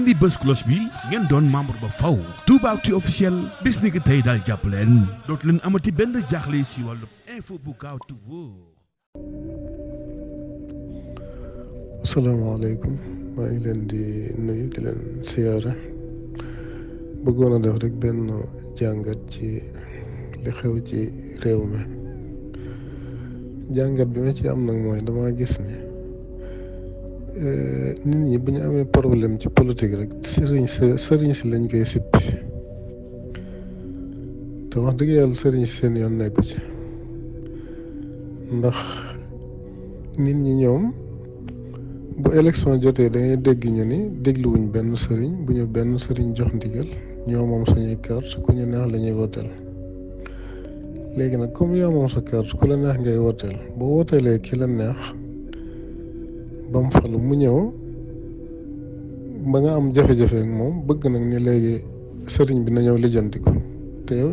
di bës cloche bi ngeen doon membre ba faw Toubactu officiel bis ni ki tey daal jàpp leen dootu leen amati benn jaaxle si wàllu info bu gaaw te wóor. asalaamaaleykum maa ngi leen di nuyu di leen siyaare bëggoon a def rek benn jàngat ci li xew ci réew mi jàngat bi ma ci am nag mooy dama gis ni nit ñi bu ñu amee problème ci politique rek sëriñ si lañ koy sippi te wax dëgg yàlla sëriñ si seen yoon nekku ci ndax nit ñi ñoom bu élection jotee da ngay dégg ñu ni dégluwuñ benn sëriñ bu ñu benn sëriñ jox ndigal ñoo moom suñuy carte ku ñu neex la ñuy woteel léegi nag comme yaa moom sa carte ku la neex ngay woteel boo woteelee ki la neex ba mu falu mu ñëw ba nga am jafe-jafe ak moom bëgg nag ni léegi sëriñ bi na ñëw lijjanti ko te yow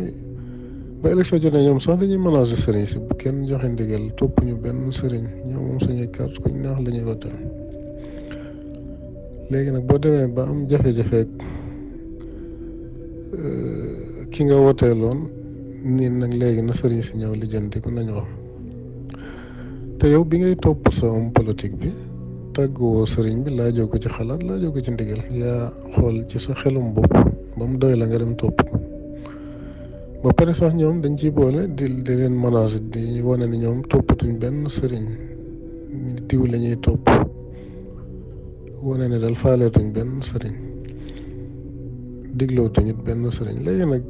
ba élection jotee ñoom sax dañuy mélanger sëriñ si bu kenn joxe ndigal topp ñu benn sëriñ ñoo moom suñuy carte ku ñu neex la ñuy woteel léegi nag boo demee ba am jafe-jafe ki nga woteeloon nii nag léegi na sëriñ si ñëw lijjanti ko nañu wax te yow bi ngay topp sa homme politique bi tàgguwoo sëriñ bi laajoo ko ci xalaat laajoo ko ci ndigal yaa xool ci sa xelum bopp ba mu doy la nga dem topp ko ba pare sax ñoom dañ ciy boole di leen menacer di wane ni ñoom toppatuñ benn sëriñ diw la ñuy topp wane ne daal faaleetuñ benn sëriñ diglootuñ it benn sëriñ léegi nag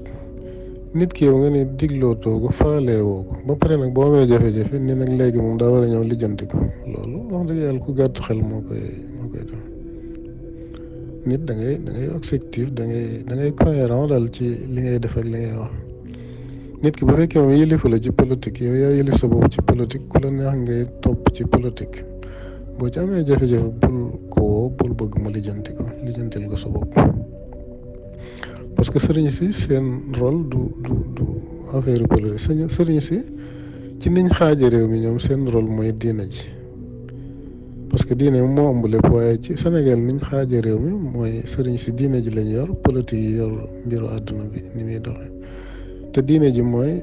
nit ki yow nga ne diglootoo ko faaleewoo ko ba pare nag boo amee jafe-jafe ni nag léegi moom daa war a ñëw lijjanti ko loolu wax dëgg yàlla ku gàtt xel moo koy def nit da ngay objectif da ngay cohérent daal ci li ngay def ak li ngay wax nit ki bu fekkee moom yëlifu la ci politique yow yaa yëlif sa bopp ci politique ku la neex ngay topp ci politique boo ci amee jafe-jafe bul ko woo bul bëgg mu lijjantil ko sa bopp parce que sëriñ si seen rôle du affaire politique sëriñ si ci niñ xaaja réew mi ñoom seen rôle mooy diine ji parce que diine moo ëmb lépp waaye ci Sénégal niñ xaaja réew mi mooy sëriñ si diine ji lañ yor politique yi yor mbiru àdduna bi ni muy doxee te diine ji mooy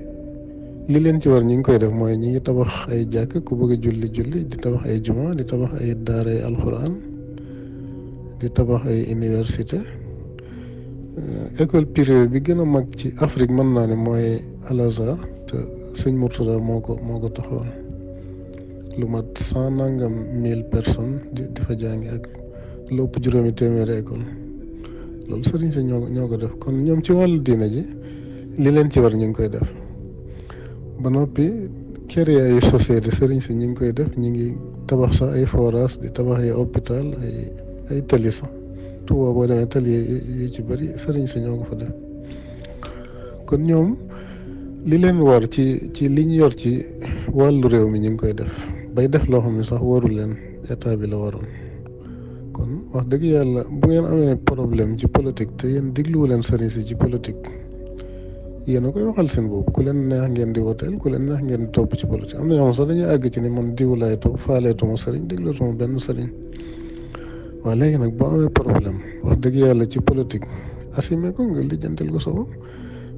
li leen ci war ñi ngi koy def mooy ñi ngi tabax ay jàkk ku bëgg a julli di tabax ay juma di tabax ay daara ay alxuraan di tabax ay université école privée bi gën a mag ci Afrique mën naa ne mooy Al Azhar te sëñ Murtada moo ko taxawal lu mat 100 personnes di fa jàngi ak lu ëpp juróomi téeméeri école loolu sëriñ si ñoo ko def kon ñoom ci wàllu diine ji li leen ci war ñu ngi koy def ba noppi créer ay société sëriñ si ñu ngi koy def ñu ngi tabax sax ay forage di tabax ay hôpital ay tali sax Tuuba boo demee tali yu ci bëri sëriñ si ñoo ko fa def kon ñoom li leen war ci li ñu yor ci wàllu réew mi ñu ngi koy def bay def loo xam ne sax warul leen état bi la waroon kon wax dëgg yàlla bu ngeen amee problème ci politique te yéen digluwu leen sëriñ si ci politique yéen a koy waxal seen bopp ku leen neex ngeen di woteel ku leen neex ngeen di topp ci politique am na ñoo xam sax dañuy àgg ci ni man diw laay topp faaleetuma sëriñ déglootuma benn sëriñ waaw léegi nag boo amee problème wax dëgg yàlla ci politique assumé ko nga lijjantil ko sa bopp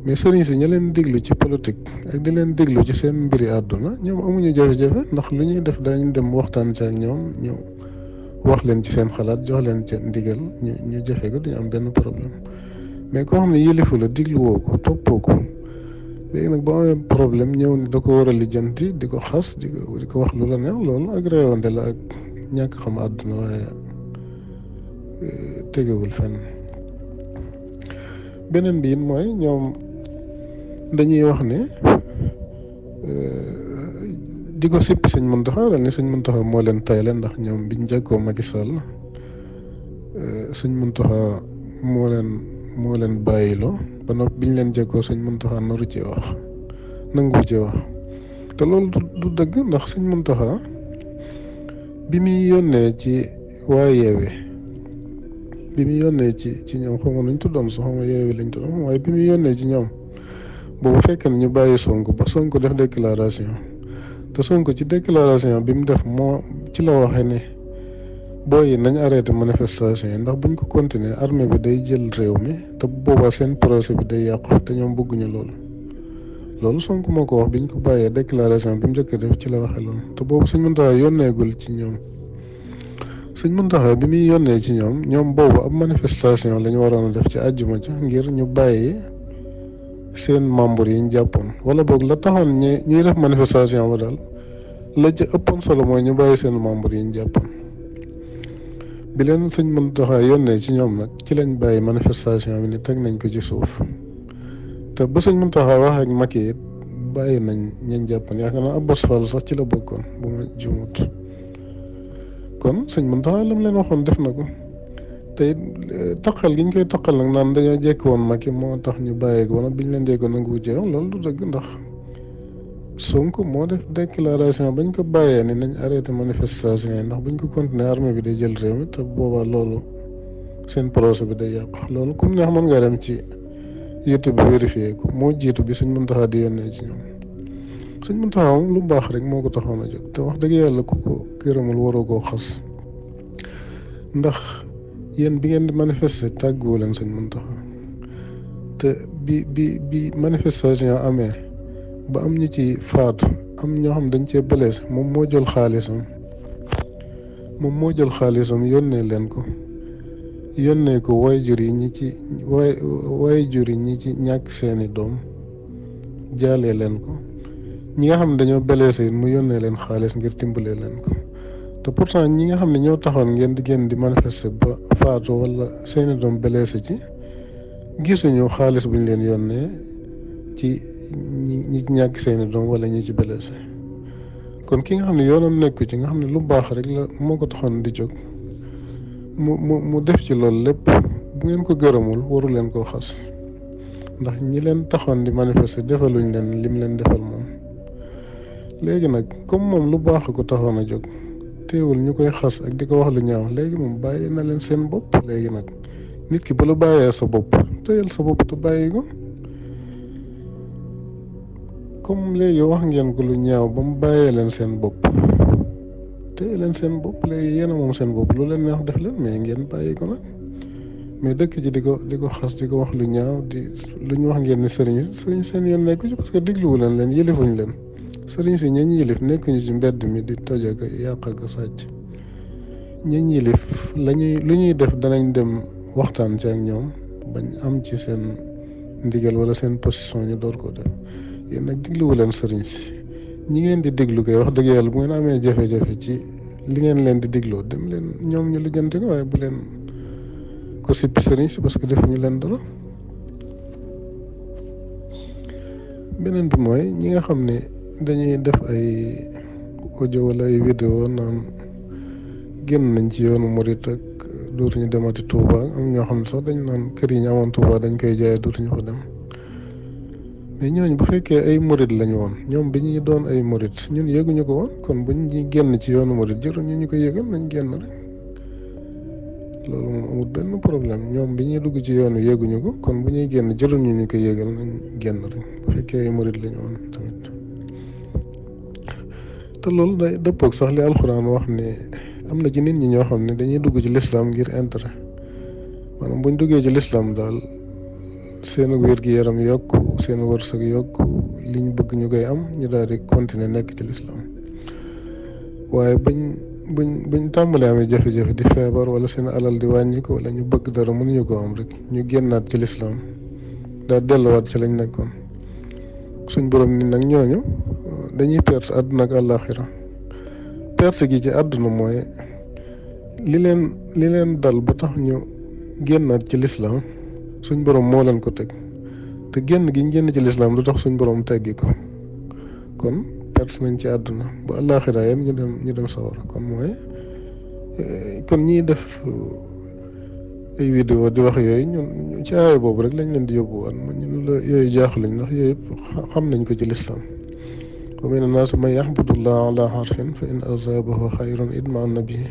mais sëriñ si ña leen déglu ci politique ak di leen déglu ci seen mbiri àdduna ñoom amuñu jafe-jafe ndax lu ñuy def dañ dem waxtaan ci ak ñoom ñu wax leen ci seen xalaat jox leen ci ndigal ñu jafe ko duñu am benn problème mais koo xam ne yëlifu la dégluwoo ko toppoo ko léegi nag boo amee problème ñëw ni da ko war a lijjanti di ko xas di ko wax lu la neex loolu ak réewante la ak ñàkk xam àdduna waaye tegewul fenn beneen bi it mooy ñoom dañuy wax ne di ko sippi sëñ Muntaxa dal ni sëñ Muntaxa moo leen tayle ndax ñoom biñ jàkkoo Macky Sall sëñ Muntaxa moo leen bàyyiloo ba noppi biñ leen jàkkoo sëñ Muntaxa naru ci wax nangu ci wax te loolu du dëgg ndax sëñ Muntaxa bi muy yónnee ci waa Yeewi bi muy yónnee ci ñoom xaw ma nuñ tuddoon sax xaw ma Yeewi lañ tuddoon waaye bi muy yónnee ci ñoom boobu fekk na ñu bàyyi Sonko ba Sonko def déclaration te Sonko ci déclaration bi mu def moo ci la waxee ne booy yi nañ arrêté manifestation yi ndax buñ ko continuer armée bi day jël réew mi te boobaa seen projet bi day yàqu te ñoom bëgguñu loolu Sonko moo ko wax biñ ko bàyyee déclaration bi mu njëkk a def ci la waxe loolu te boobu Sëñ Muntaxa yónneegul ci ñoom Sëñ Muntaxa bi muy yónnee ci ñoom boobu ab manifestation la ñu waroon a def ci àjjuma ca ngir ñu bàyyi seen membre yi ñu jàppoon wala boog la taxoon ñuy def manifestation ba daal la ca ëppoon solo mooy ñu bàyyi seen membre yi ñu jàppoon bi leen Sëñ Muntaxa yónnee ci ñoom nag ci lañ bàyyi manifestation bi ni teg nañ ko ci suuf te ba Sëñ Muntaxa wax ak Macky it bàyyi nañ ñañ jàppoon yaakaar naa Abbas Fall sax ci la bokkoon bu ma juumut kon Sëñ Muntaxa lam leen waxoon def na ko te it taqal gi ñu koy taqal nag naan dañoo jekki woon Macky moo tax ñu bàyyi ko biñ leen dee ko nangu jeex loolu du dëgg ndax Sonko moo def déclaration bañ ko bàyyee ni nañ arrêté manifestation yi ndax buñ ko continuer armée bi day jël réew mi te boobaa loolu seen projet bi day yàqu loolu comme neex mën nga dem ci YouTube bi vérifié ko moo jiitu bi Sëñ Muntaxa di yónnee ci ñoom Sëñ Muntaxa moom lu baax rek moo ko taxoon a jóg te wax dëgg yàlla ku ko gërëmul waroo koo xas ndax yéen bi ngeen di manifester tàgguwu leen Sëñ Muntaxa te bi manifestation amee ba am ñu ci faatu am ñoo xam dañ cee blessé moom moo jël xaalisam yónnee leen ko yónnee ko waajur yi ñi ci ñàkk seeni doom jaalee leen ko ñi nga xam ne dañoo blessé mu yónnee leen xaalis ngir dimbalee leen ko te pourtant ñi nga xam ne ñoo taxoon ngeen di génn di manifester ba faatu wala seeni doom blessé ci gisuñu xaalis buñ leen yónnee ci ñi ñàkk seeni doom wala ñi ci blessé kon ki nga xam ne yoonam nekku ci nga xam ne lu baax rek la moo ko taxoon di jóg mu def ci loolu lépp bu ngeen ko gërëmul waru leen koo xas ndax ñi leen taxoon di manifester defaluñ leen lim leen defal moom léegi nag comme moom lu baax ko taxoon a jóg teewul ñu koy xas ak di ko wax lu ñaaw léegi moom bàyyi na leen seen bopp léegi nag nit ki bu la bàyyee sa bopp téyel sa bopp te bàyyi ko comme léegi wax ngeen ko lu ñaaw ba mu bàyyee leen seen bopp téye leen seen bopp léegi yéen a moom seen bopp lu leen neex def leen mais ngeen bàyyi ko nag mais dëkk ci di ko xas di ko wax lu ñaaw lu ñu wax ngeen ni sëriñ seen yoon nekku ci parce que digluwu leen yëlifuñ leen sëriñ si ñañ yilif nekkuñu ci mbedd mi di toj ak yàq ak sàcc ñañ yilif lu ñuy def danañ dem waxtaan ci ak ñoom bañ am ci seen ndigal wala seen position ñu door koo def yéen nag digluwu leen sëriñ si ñi ngeen di déglu koy wax dëgg yàlla bu ngeen amee jafe-jafe ci li ngeen leen di dégloo dem leen ñoom ñu lijjanti ko waaye bu leen ko sippi sëriñ si parce que defuñu leen dara beneen bi mooy ñi nga xam ne dañuy def ay audio wala ay vidéo naan génn nañ ci yoonu murit ak dootuñu demati Touba am ñoo xam ne sax dañ naan kër yi ñu amoon Touba dañ koy jaay dootuñu fa dem mais ñooñu bu fekkee ay murit lañu woon ñoom bi ñuy doon ay murit ñun yëguñu ko woon kon buñ ñuy génn ci yoonu murit jëruñ ñu ko yëgal nañ génn rek loolu moom amul benn problème ñoom bi ñuy dugg ci yoonu yëguñu ko kon bu ñuy génn jëruñ ñu ko yëgal nañ génn rek bu fekkee ay murit lañu woon tamit te loolu day dëppoog sax li alxuraan wax ne am na ci nit ñi ñoo xam ne dañuy dugg ci lislaam ngir intérêt maanaam buñ duggee ci lislaam daal seen wér-gi-yaram yokku seen wërsëg yokku liñ bëgg ñu koy am ñu daal di continuer nekk ci lislaam waaye buñ tàmbalee amee jafe-jafe di feebar wala seen alal di wàññi ko wala ñu bëgg dara mënuñu ko am rek ñu génnaat ci lislaam daal delluwaat ci lañ nekkoon suñ borom ni nag ñooñu dañuy perte àdduna ak àllaaxira perte gi ci àdduna mooy li leen dal ba tax ñu génnaat ci lislaam suñ borom moo leen ko teg te génn gi ñu génn ci lislaam du tax suñ borom teggi ko kon perte nañ ci àdduna bu àllaaxira yéen ñu dem sawar kon mooy kon ñiy def ay vidéo di wax yooyu ñun ci aaya boobu rek lañ leen di yóbbuwaat ñun la yooyu jaaxluñ ndax yooyu yëpp xam nañ ko ci lislaam wa mina naasi man yaxbudullaha ala harfin fa in azabahu xayrun idma'anna bihi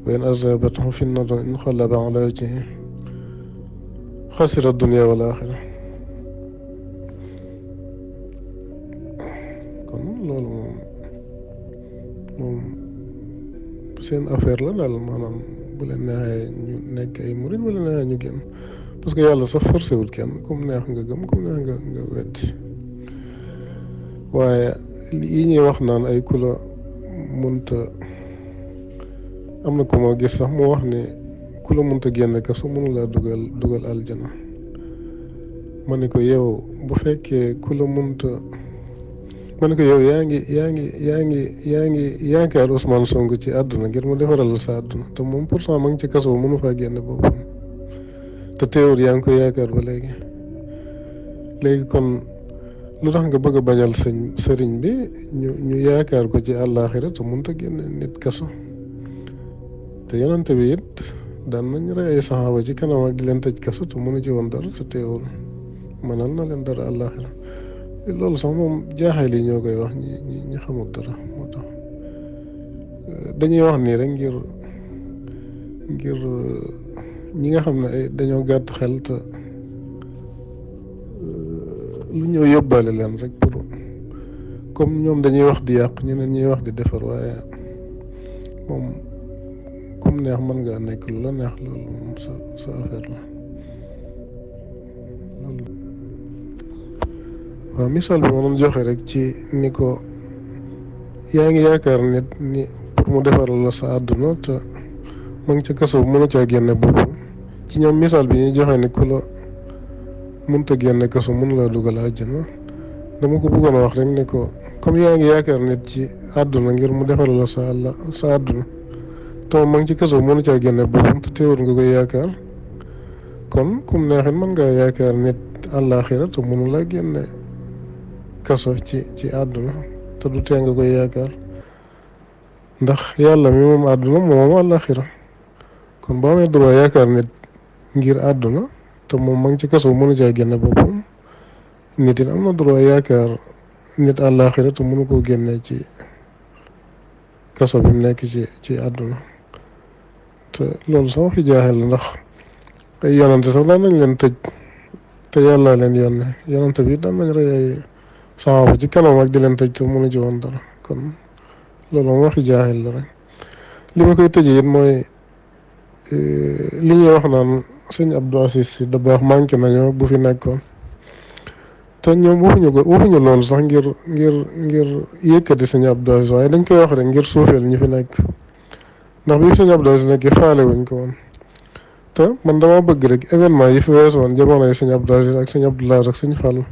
wa in azabathu fitnatun inqalaba ala wajhihi xasira dunya wal axira kon loolu moom seen affaire la daal maanaam bu leen neexee ñu nekk ay murid bu leen neexee ñu génn parce que yàlla sax forcé wul kenn comme neex nga gëm comme neex nga weddi waaye yi ñuy wax naan ay ku la munta am na ko moo gis sax mu wax ne ku la munta génn kaso mënu laa dugal aljana ma ne ko yow bu fekkee ku la munta ma ne ko yow yaa ngi yaakaar Ousmane Sonko ci àdduna ngir mu defaral la sa àdduna te moom pourtant ma ngi ci kaso mënu faa génne boppam te teewul yaa ngi koy yaakaar ba léegi kon lu tax nga bëgg a bañal sëriñ bi ñu yaakaar ko ci àllaaxira te mënut a génne nit kaso te yonente bi it daan nañ rey ay saxaaba ci kanam ak di leen tëj kaso te mënu ci woon dara te teewul mënal na leen dara àllaaxira loolu sax moom jaaxal yi ñoo koy wax ñi xamul dara moo tax dañuy wax nii rek ngir ñi nga xam ne ay dañoo gàtt xel te lu ñëw yóbbaale leen rek pour comme ñoom dañuy wax di yàq ñeneen ñuy wax di defar waaye moom comme neex mën ngaa nekk lu la neex loolu moom sa affaire la loolu waaw misaal bi ma doon joxe rek ci ni ko yaa ngi yaakaar nit ni pour mu defaral la sa àdduna te ma ngi ca kaso bu mënu caa génne boppam ci ñoom misaal bi ñuy joxe ni ku la mënta génne kaso mën laa dugal àjjana dama ko bëggoon a wax rek ne ko comme yaa ngi yaakaar nit ci àdduna ngir mu defaral la sa àdduna te ma ngi ci kaso bu mënu caa génne boppam te teewul nga koy yaakaar kon kum neexit mën ngaa yaakaar nit àllaaxira te mënu laa génne kaso ci àdduna te du tee nga koy yaakaar ndax yàlla mi moom àdduna moom àllaaxira kon boo amee droit yaakaar nit ngir àdduna te moom ma ngi ci kaso mënu caa génne boppam nit it am na droit yaakaar nit àllaaxira te mënu koo génne ci kaso bi mu nekk ci àdduna te loolu sax waxi jaaxel la ndax ay yonante sax daan nañ leen tëj te yàlla leen yónne yonante bi daan nañ rey ay saxaaba ci kanam ak di leen tëj te mënu ci woon dara kon loolu moom waxi jaaxel la rek li ma koy tëjee it mooy li ñuy wax naan sëñ Abdou Aziz Sy Dabakh manqué nañoo bu fi nekkoon te ñoom waxuñu loolu sax ngir yëkkati sëñ Abdou Aziz waaye dañ koy wax rek ngir suufeel ñi fi nekk ndax bi sëñ Abdou Aziz nekk faale wuñ ko woon te man dama bëgg rek événement yi fi weesu woon jamono yi sëñ Abdou Aziz ak sëñ Abdou Lahad ak sëñ Fall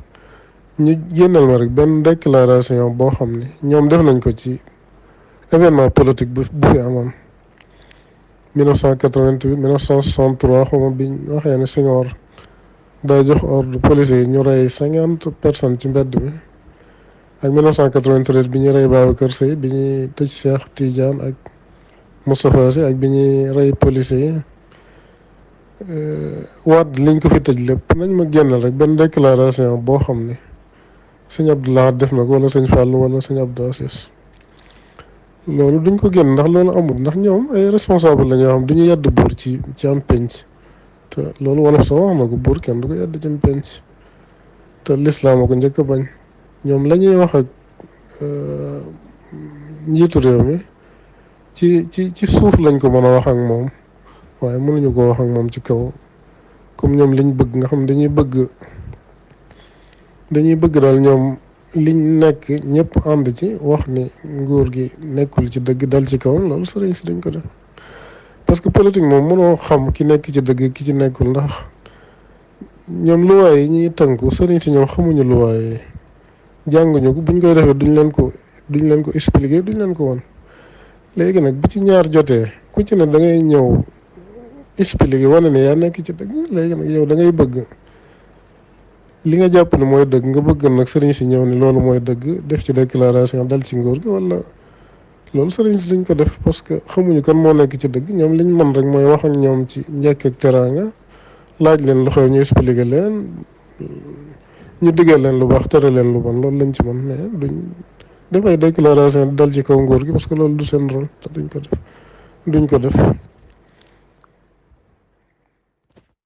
ñu génnal ma rek benn déclaration boo xam ne ñoom def nañ ko ci événement politique bu fi amoon 1988 1963 xaw ma biñ waxee ne Senghor daa jox ordre policiers yi ñu rey 50 personnes ci mbedd bi ak 1993 bi ñuy rey Babacar Seye bi ñuy tëj Cheikh Tidiane ak Moustapha Sy ak bi ñuy rey policiers yi waat liñ ko fi tëj lépp nañ ma génnal rek benn déclaration boo xam ne sëñ Abdou Lahad def na ko wala sëñ Fallou wala sëñ Abdou Aziz loolu duñ ko génn ndax loolu amul ndax ñoom ay responsable la ñoo xam duñu yedd buur ci am penc te loolu wolof sax wax na ko buur kenn du ko yedd ci am penc te lislaam a ko njëkk a bañ ñoom la ñuy wax ak njiitu réew mi ci suuf lañ ko mën a wax ak moom waaye mënuñu ko wax ak moom ci kaw comme ñoom liñ bëgg nga xam dañuy bëgg daal ñoom liñ nekk ñëpp ànd ci wax ni nguur gi nekkul ci dëgg dal ci kawam loolu sëriñ si dañ ko def parce que politique moom mënoo xam ki nekk ci dëgg ki ci nekkul ndax ñoom luwaay yi ñuy tënku sëriñ si ñoom xamuñu luwaay yi jànguñu ko buñ koy defee duñ leen ko expliquer duñ leen ko won léegi nag bu ci ñaar jotee ku ci ne da ngay ñëw expliquer wane ne yaa nekk ci dëgg léegi nag yow da ngay bëgg li nga jàpp ne mooy dëgg nga bëgg nag sëriñ si ñëw ni loolu mooy dëgg def ci déclaration dal ci nguur gi wala loolu sëriñ si duñ ko def parce que xamuñu kan moo nekk ci dëgg ñoom liñ mën rek mooy wax ak ñoom ci njëkk ak teraanga laaj leen lu xew ñu expliquer leen ñu diggal leen lu baax tere leen lu bon loolu lañ ci mën mais duñ def ay déclaration dal ci kaw nguur gi parce que loolu du seen rôle te duñ ko def